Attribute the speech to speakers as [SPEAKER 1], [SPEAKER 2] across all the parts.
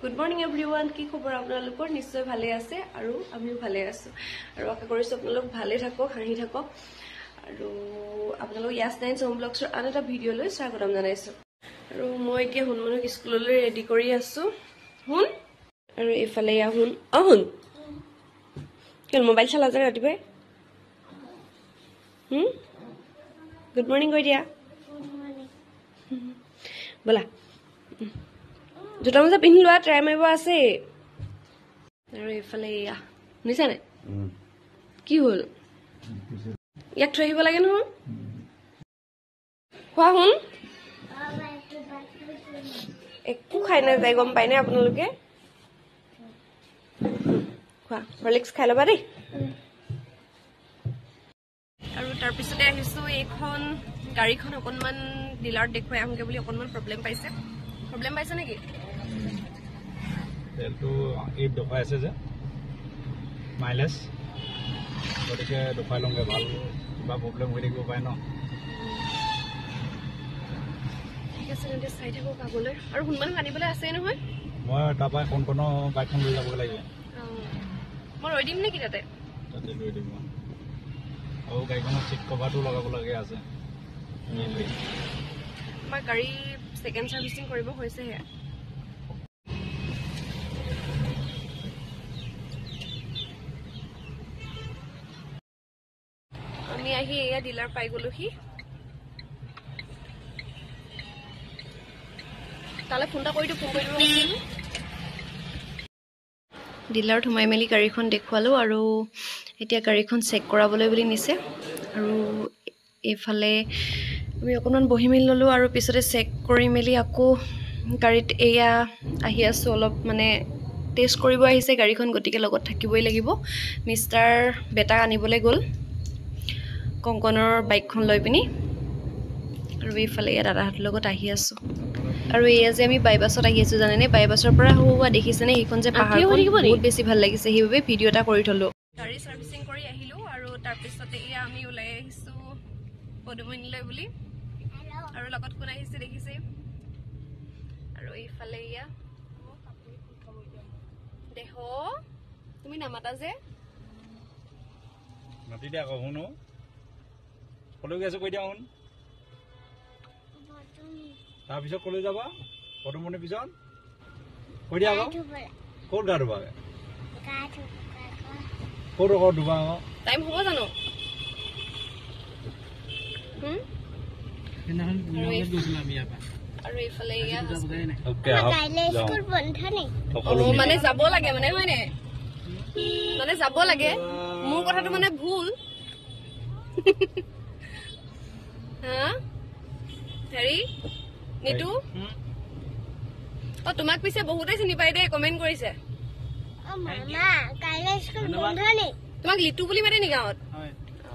[SPEAKER 1] Good morning everyone, কি খবৰ আপোনালোকৰ? নিশ্চয় ভালে আছে আৰু আমিও ভালে আছোঁ আৰু আশা কৰিছোঁ আপোনালোক ভালে থাকক, হাঁহি থাকক। আৰু আপোনালোক য়াছ নাইন হোম ব্লগছৰ আন এটা ভিডিঅ'লৈ স্বাগতম জনাইছোঁ। আৰু মই এতিয়া সোণমনুক স্কুললৈ ৰেডি কৰি আছোঁ। সোণ আৰু এইফালে এয়া সোণ। অঁ সোণ, কিয় মোবাইল চালা যে ৰাতিপুৱাই? গুড মৰ্ণিং কৈ দিয়া। ব'লা, জোতা মোজা পিন্ধি লোৱা, ট্ৰাই মাৰিব আছে। আৰু এইফালে এয়া শুনিছা নাই কি হ'ল? ইয়াক থৈ আহিব লাগে নহয়। খোৱা শুন, একো খাই নাযায়, গম পায়নে আপোনালোকে? খোৱা, হৰলিক্স খাই ল'বা দেই। আৰু তাৰপিছতে আহিছোঁ, এইখন গাড়ীখন অকণমান ডিলাৰত দেখুৱাই আহোঁগৈ বুলি। অকণমান প্ৰব্লেম পাইছে। প্ৰব্লেম পাইছে নেকি?
[SPEAKER 2] তেলটো 8 দেখুৱাই আছে যে মাইলেজ, গতিকে দেখুৱাই লওঁগৈ, ভাল কিবা প্ৰব্লেম হৈ থাকিব পাৰে ন।
[SPEAKER 1] ঠিক আছে, তেন্তে চাই থাকক আগলৈ। আৰু সোনকালে আনিবলৈ আছেই নহয়।
[SPEAKER 2] মই তাৰপৰা কণকণৰ বাইকখন লৈ যাবগৈ লাগিব।
[SPEAKER 1] মই ৰৈ দিম নেকি তাতে?
[SPEAKER 2] তাতে ৰৈ দিম। আৰু গাড়ীখনৰ চিট কভাৰটো লগাবলগীয়া আছে।
[SPEAKER 1] আমাৰ গাড়ী ছেকেণ্ড চাৰ্ভিচিং কৰিব হৈছেহে। আমি আহি এয়া ডিলাৰ পাই গলোহি। তালৈ ফোন এটা কৰি দিওঁ, ফোন কৰি দিওঁ। ডিলাৰত সোমাই মেলি গাড়ীখন দেখুৱালোঁ আৰু এতিয়া গাড়ীখন চেক কৰাবলৈ বুলি নিছে। আৰু এইফালে আমি অকণমান বহি মেলি ল'লোঁ আৰু পিছতে চেক কৰি মেলি আকৌ গাড়ীত এয়া আহি আছোঁ। অলপ মানে টেষ্ট কৰিব আহিছে গাড়ীখন, গতিকে লগত থাকিবই লাগিব। মিষ্টাৰ বেটাক আনিবলৈ গ'ল কংকনৰ বাইকখন লৈ পিনি। আৰু এইফালে এয়া দাদাহঁতৰ লগত আহি আছোঁ। আৰু এয়া যে আমি বাইপাছত আহি আছোঁ, জানেনে? বাইপাছৰ পৰা হোৱা দেখিছেনে সেইখন যে পাহাৰখন, বহুত বেছি ভাল লাগিছে, সেইবাবে ভিডিঅ' এটা কৰি থলোঁ। গাড়ী চাৰ্ভিচিং কৰি আহিলোঁ আৰু তাৰপিছতে এয়া আমি ওলাই আহিছোঁ পদুমণিলৈ বুলি। আৰু লগত কোন আহিছে দেখিছে। আৰু এইফালে এয়া দেহ, তুমি নামাতা যে?
[SPEAKER 2] মাতি দিয়া আকৌ। শুনো, ক'লৈ গৈ আছো কৈ দিয়া শুন। তাৰপিছত ক'লৈ যাবা? পদুমণিৰ পিছত কৈ দিয়া আকৌ। ক'ত গা ধুবা? ক'ত আকৌ ধুবা? আকৌ
[SPEAKER 1] টাইম হ'ব জানো? আৰু এইফালে মানে যাব লাগে, মানে হয়নে? মানে যাব লাগে। মোৰ কথাটো মানে ভুল। হা হেৰি নিতু, অ তোমাক পিছে বহুতে চিনি পাই দেই, কমেণ্ট কৰিছে। তোমাক লিটু বুলি মাতে নি গাঁৱত?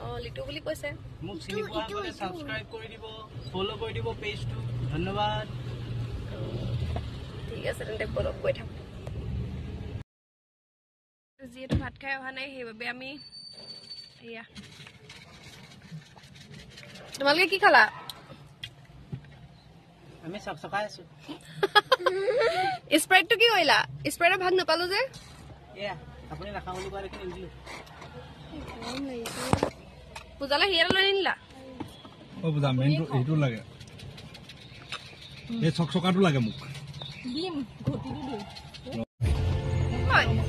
[SPEAKER 1] অ লিটু বুলি কৈছে।
[SPEAKER 3] মোক চিনি পোৱা সাবস্ক্ৰাইব কৰি দিব, ফলো কৰি দিব পেজটো। ধন্যবাদ।
[SPEAKER 1] ঠিক আছে তেন্তে বলক, গৈ থাকো। যিহেতু ভাত খাই অহা নাই, সেইবাবে আমি এয়া। তোমালোকে কি খালা?
[SPEAKER 3] আমি চকচকাই আছো।
[SPEAKER 1] স্প্ৰাইটটো কি কৰিলা? স্প্ৰাইটৰ ভাগ নাপালো যে।
[SPEAKER 3] এয়া আপুনি নাখাওঁ বুলি কোৱা দেখি নিদিলো।
[SPEAKER 1] পূজালৈ সিয়াতে লৈ আনিলা?
[SPEAKER 2] অ পূজা, মেইনটো এইটো লাগে, এই চকচকাটো লাগে মোক।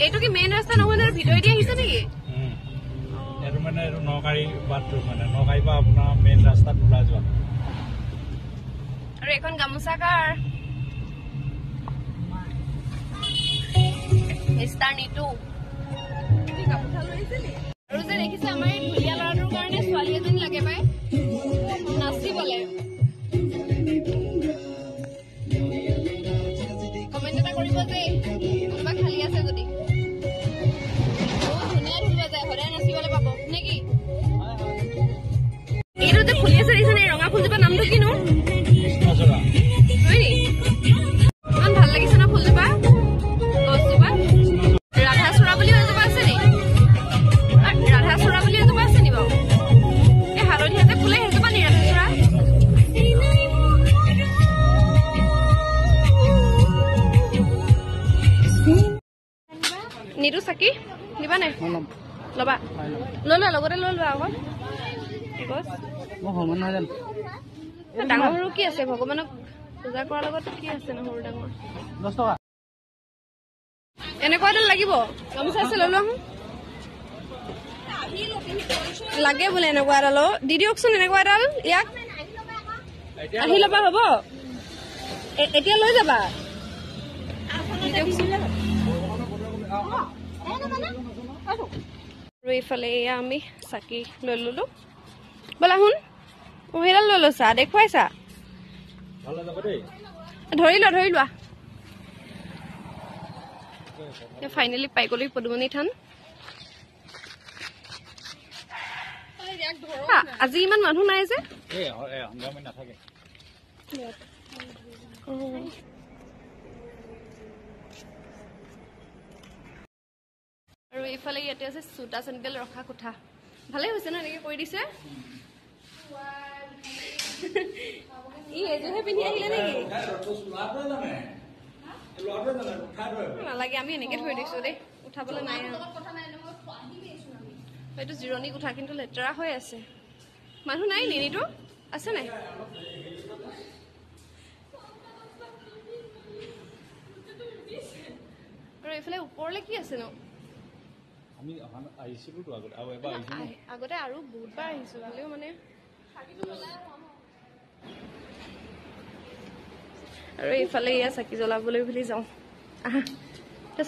[SPEAKER 1] এইটো কি মেইন ৰাস্তা নহয় নহয়, ভিতৰেদি আহিছে নেকি?
[SPEAKER 2] এইটো মানে এইটো নকাৰী বাটটো, মানে নকাৰীৰ পৰা আপোনাৰ মেইন ৰাস্তাত ওলাই যোৱা।
[SPEAKER 1] আৰু এখন গামোচা কাৰ? মিষ্টাৰ নিতু। আৰু যে দেখিছে আমাৰ এই ঢুলীয়া ল'ৰাটোৰ কাৰণে ছোৱালী এজনী লাগে পাই নাচিবলে। কমেণ্ট এটা কৰিব যে কোনোবা খালী আছে যদি। বহুত ধুনীয়া ঢোল বাজায়, সদায় নাচিবলৈ পাব নেকি? এইটো যে ফুলি আছে দেখিছে নে, ৰঙা ফুলজোপা নামটো কিনো? হয় নি? ইমান ভাল লাগিছে ন ফুলজোপা, গছজোপা। ৰাধাচূড়া বুলি এজোপা আছে নি? ৰাধাচূড়া বুলি এজোপা আছে নি বাৰু? এই হালধীয়া যে ফুলে সেইজোপা নি ৰাধাচূড়া? নিদো চাকি নিবা নাই? ল'বা, লৈ লোৱা, লগতে লৈ লোৱা আকৌ। ডাঙৰ সৰু কি আছে, ভগৱানক পূজা কৰাৰ লগত কি আছে ন সৰু ডাঙৰ। এনেকুৱা এডাল লাগিব, গামোচা আছে লৈ লোৱা। লাগে বোলে এনেকুৱা এডাল, দি দিয়কচোন এনেকুৱা এডাল ইয়াক। আহি ল'বা হ'ব, এতিয়া লৈ যাবা। আৰু এইফালে এয়া আমি চাকি লৈ ললো। ব'লা শুন, সেইডাল লৈ লৈছা, দেখুৱাইছা, ধৰি লোৱা ধৰি লোৱা। ফাইনেলি পাই গ'লো পদুমণি থান। আজি ইমান মানুহ নাই যে। আৰু এইফালে ইয়াতে আছে জোতা চেণ্ডেল ৰখা কোঠা। ভালেই হৈছে ন এনেকে কৰি দিছে। ই এযোৰহে পিন্ধি আহিলে নেকি? নালাগে, আমি এনেকে থৈ দিছো দেই, উঠাবলৈ নাই। এইটো জিৰণি কোঠা, কিন্তু লেতেৰা হৈ আছে। মানুহ নাই নি? নিতো আছে নাই? আৰু এইফালে ওপৰলে কি আছে ন? আগতে আৰু বহুতবাৰ আহিছো, হ'লেও মানে। আৰু এইফালে ইয়াত চাকি জ্বলাবলৈ বুলি যাওঁ। আহা,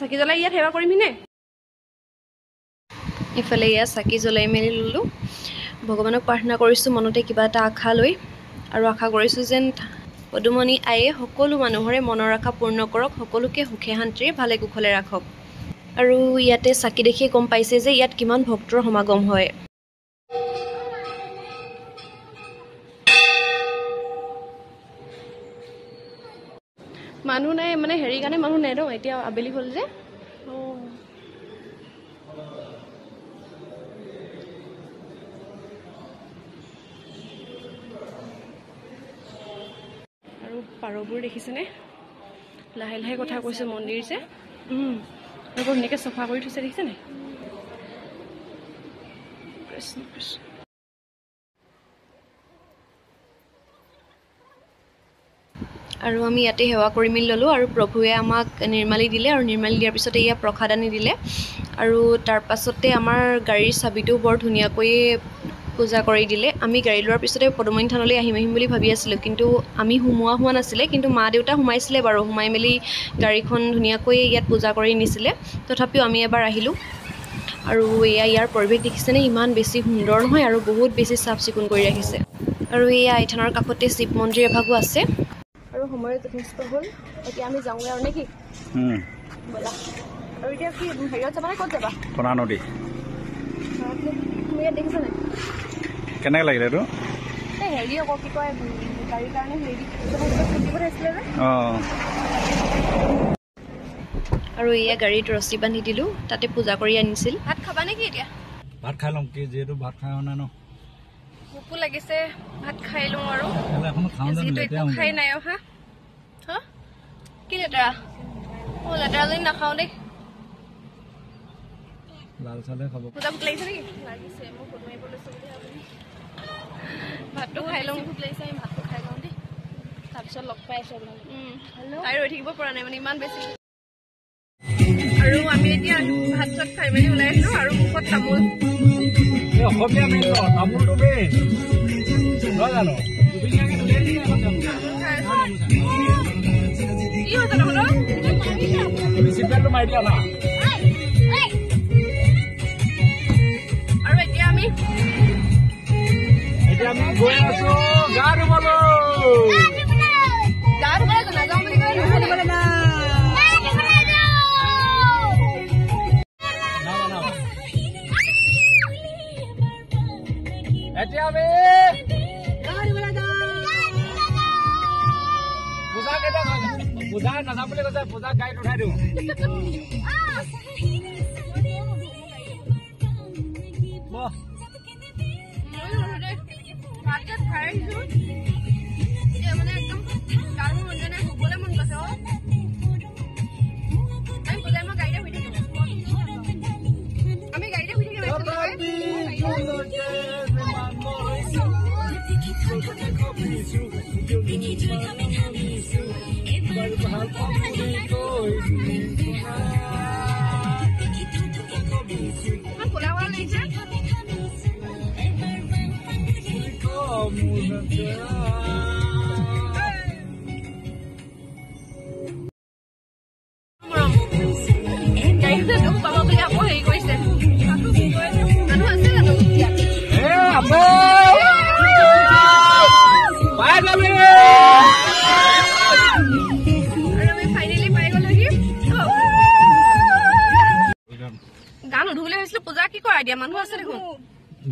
[SPEAKER 1] চাকি জ্বলাই ইয়াত সেৱা কৰিমহি নে? এইফালে ইয়াত চাকি জ্বলাই মেলি ল'লোঁ, ভগৱানক প্ৰাৰ্থনা কৰিছোঁ মনতে কিবা এটা আশা লৈ, আৰু আশা কৰিছোঁ যেন পদুমণি আয়ে সকলো মানুহৰে মনৰ আশা পূৰ্ণ কৰক, সকলোকে সুখে শান্তিৰে ভালে কুশলে ৰাখক। আৰু ইয়াতে চাকি দেখিয়ে গম পাইছে যে ইয়াত কিমান ভক্তৰ সমাগম হয়। মানুহ নাই মানে হেৰি কাৰণে মানুহ নাই ন, এতিয়া আবেলি হ'ল যে। আৰু পাৰবোৰ দেখিছেনে, লাহে লাহে কথা কৈছে মন্দিৰ যে। বৰ ধুনীয়াকৈ চফা কৰি থৈছে, দেখিছে নাই? কৃষ্ণ কৃষ্ণ। আৰু আমি ইয়াতে সেৱা কৰি মেলি ল'লোঁ, আৰু প্ৰভুৱে আমাক নিৰ্মালি দিলে, আৰু নিৰ্মালি দিয়াৰ পিছতে ইয়াত প্ৰসাদ আনি দিলে। আৰু তাৰ পাছতে আমাৰ গাড়ীৰ চাবিটোও বৰ ধুনীয়াকৈয়ে পূজা কৰি দিলে। আমি গাড়ী লোৱাৰ পিছতে পদুমণি থানলৈ আহিম আহিম বুলি ভাবি আছিলোঁ, কিন্তু আমি সোমোৱা হোৱা নাছিলে, কিন্তু মা দেউতা সোমাইছিলে বাৰু। সোমাই মেলি গাড়ীখন ধুনীয়াকৈ ইয়াত পূজা কৰি নিছিলে। তথাপিও আমি এবাৰ আহিলোঁ। আৰু এয়া ইয়াৰ পৰিৱেশ দেখিছেনে, ইমান বেছি সুন্দৰ নহয়, আৰু বহুত বেছি চাফ চিকুণ কৰি ৰাখিছে। আৰু এয়া আইথানৰ কাষতে শিৱ মন্দিৰ এভাগো আছে। আৰু সময় যথেষ্ট হ'ল, এতিয়া আমি যাওঁগৈ আৰু নেকি? ব'লা। আৰু এতিয়া কি হেৰিয়ত যাবা নে ক'ত যাবা?
[SPEAKER 2] টনা নদী।
[SPEAKER 1] তুমি ইয়াত দেখিছা নাই
[SPEAKER 2] কেনেকৈ লাগিলে এইটো?
[SPEAKER 1] এই হেৰি আকৌ কি কয়, গাড়ীৰ কাৰণে হেৰি পঠাইছিলে যে। আৰু এয়া গাড়ীত ৰছী বান্ধি দিলোঁ, তাতে পূজা কৰি আনিছিল। ভাত খাবা নেকি এতিয়া?
[SPEAKER 2] ভাত খাই ল'ম কি, যিহেতু ভাত খাই নাই ন,
[SPEAKER 1] ভোকো লাগিছে, ভাত খাই লওঁ। আৰু যিহেতু একো খাই নাই অহা। হা কি লেতেৰা? অ লেতেৰা যদি নাখাওঁ দেই।
[SPEAKER 2] লাল চালে খাব।
[SPEAKER 1] পূজা ভোক লাগিছে নেকি? লাগিছে, মই ফটো মাৰিব লৈছো বুলি ভাবি। ভাতটো খাই লওঁ, ভোক লাগিছে, আমি ভাতটো খাই লওঁ দেই, তাৰপিছত লগ পাই আছো আপোনালোক। তাই ৰৈ থাকিব পৰা নাই মানে ইমান বেছি। আৰু আমি এতিয়া ভাত চাত খাই মেলি ওলাই আহিলো, আৰু মুখত তামোল।
[SPEAKER 2] অসমীয়া মেইন তামোলটো মেইন নহয় জানো?
[SPEAKER 1] কি হৈছে তহঁতৰ?
[SPEAKER 2] তুমি চিট বেল্টটো মাৰি দিয়া না।
[SPEAKER 1] আৰু এতিয়া আমি
[SPEAKER 2] গৈ আছো গা ধুবলৈ।
[SPEAKER 1] গা ধুবলৈ নাযাওঁ বুলি কৈ
[SPEAKER 2] এতিয়া আমি পূজা কেইটা পূজা নাযাম বুলি কৈছে, পূজাক গাড়ীত উঠাই দিওঁ।
[SPEAKER 1] গাড়ীতে শুই থাকিম।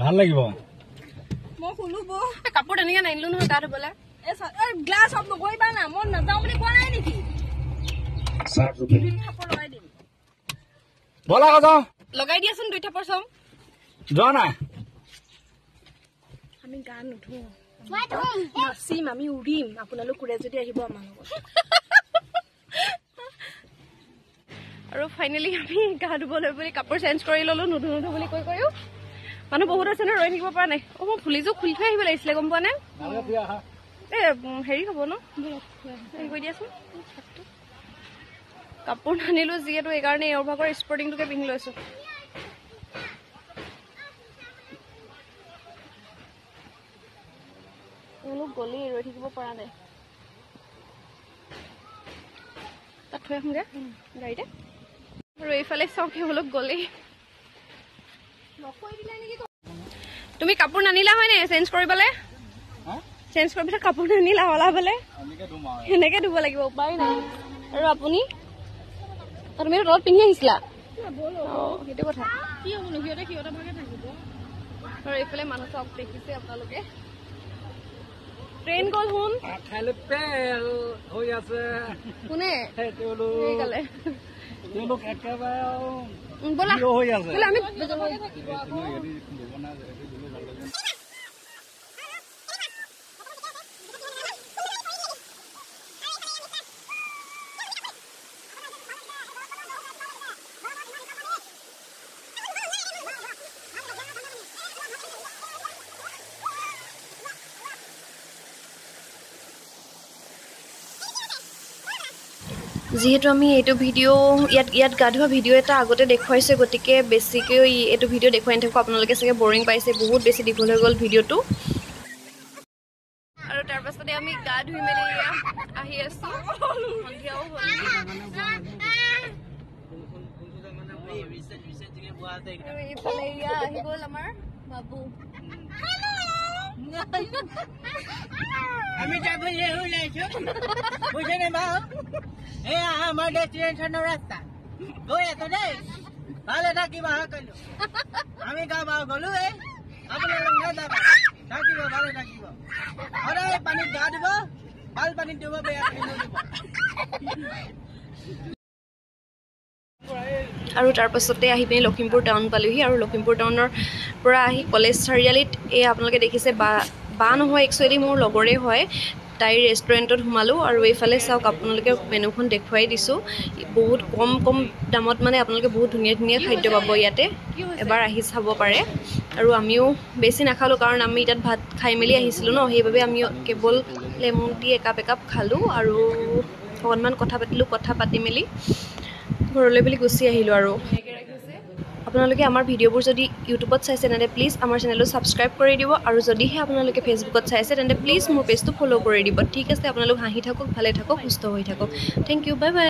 [SPEAKER 2] ভাল লাগিব।
[SPEAKER 4] মই শুলো বৌ।
[SPEAKER 1] কাপোৰ তেনেকে নানিলো নহয় গা ধুবলৈ।
[SPEAKER 4] গ্লাছ অফ নকৰিবা না, মই নাযাওঁ বুলি কোৱা নাই নেকি?
[SPEAKER 2] ব'লা যাওঁ।
[SPEAKER 1] লগাই দিয়াচোন দুই থাপৰ চাওঁ।
[SPEAKER 2] যোৱা নাই।
[SPEAKER 4] আমি গা নুধো, নাচিম, আমি উৰিম। আপোনালোক উৰে যদি আহিব আমাৰ লগত।
[SPEAKER 1] আৰু ফাইনেলি আমি গা ধুবলৈ বুলি কাপোৰ চেঞ্জ কৰি ল'লো, নুধো নুধো বুলি কৈ কৈও মানুহ বহুত আছে ন, ৰৈ থাকিব পৰা নাই। অ' মই ফুলিযোৰ খুলি থৈ আহিব লাগিছিলে, গম পোৱা নাই? এ হেৰি হ'ব ন, হেৰি কৰি দিয়াচোন। কাপোৰ নানিলো যিহেতু, সেইকাৰণে এওঁৰ ভাগৰ স্পৰ্টিংটোকে পিন্ধি লৈছো। এওঁলোক গ'লেই, ৰৈ থাকিব পৰা নাই। তাত থৈ আহোঁগে গাড়ীতে। আৰু এইফালে চাওক, এওঁলোক গ'লেই। তুমি কাপোৰ নানিলা হয় নাই চেঞ্জ কৰিবলৈ? চেঞ্জ কৰিবলৈ কাপোৰ নানিলা ওলাবলৈ? সেনেকে ধুব লাগিব, উপায় নাই। আৰু আপুনি তুমি তলত পিন্ধি আহিছিলা? অ' সেইটো কথা। আৰু এইফালে মানুহ চাওক, দেখিছে আপোনালোকে। ট্ৰেইন গ'ল শুন। কোনে ব'লা আমি। যিহেতু আমি এইটো ভিডিঅ' ইয়াত গা ধোৱা ভিডিঅ' এটা আগতে দেখুৱাইছোঁ, গতিকে বেছিকৈ এইটো ভিডিঅ' দেখুৱাই নাথাকোঁ। আপোনালোকে চাগে বৰিং পাইছে, বহুত বেছি দীঘল হৈ গ'ল ভিডিঅ'টো। আৰু তাৰপাছতে আমি গা ধুই মেলি আহি আছোঁ, সন্ধিয়াও হ'ল। এইফালে এয়া আহি গ'ল আমাৰ বাবু।
[SPEAKER 3] আমি যাবলৈ ওলাইছো, বুজিছেনে বাৰু? এয়া আমাৰ ডেষ্টিনেশ্যনৰ ৰাস্তা। গৈ আছো দেই, ভালে থাকিবা। সকলো আমি গা বাৰু গ'লো, এই আপোনালোক নাযাবা, থাকিব, ভালে থাকিব। সদায় পানীত গা ধুব, ভাল পানীত ধুব, বেয়া পানীত নুধুব।
[SPEAKER 1] আৰু তাৰপাছতে আহি পিনি লখিমপুৰ টাউন পালোহি। আৰু লখিমপুৰ টাউনৰ পৰা আহি কলেজ চাৰিআলিত এই আপোনালোকে দেখিছে বা নহয়, একচুৱেলি মোৰ লগৰে হয়, তাইৰ ৰেষ্টুৰেণ্টত সোমালোঁ। আৰু এইফালে চাওক, আপোনালোকে মেনুখন দেখুৱাই দিছোঁ। বহুত কম কম দামত মানে আপোনালোকে বহুত ধুনীয়া ধুনীয়া খাদ্য পাব ইয়াতে, এবাৰ আহি চাব পাৰে। আৰু আমিও বেছি নাখালোঁ, কাৰণ আমি তাত ভাত খাই মেলি আহিছিলোঁ ন, সেইবাবে আমি কেৱল লেমন টি একাপ একাপ খালোঁ আৰু অকণমান কথা পাতিলোঁ। কথা পাতি মেলি ঘৰলৈ বুলি গুচি আহিলোঁ। আৰু আপোনালোকে আমাৰ ভিডিঅ'বোৰ যদি ইউটিউবত চাইছে তেন্তে প্লিজ আমাৰ চেনেলটো ছাবস্ক্ৰাইব কৰি দিব, আৰু যদিহে আপোনালোকে ফেচবুকত চাইছে তেন্তে প্লিজ মোৰ পেজটো ফ'ল' কৰি দিব। ঠিক আছে, আপোনালোক হাঁহি থাকক, ভালে থাকক, সুস্থ হৈ থাকক। Thank you, bye bye.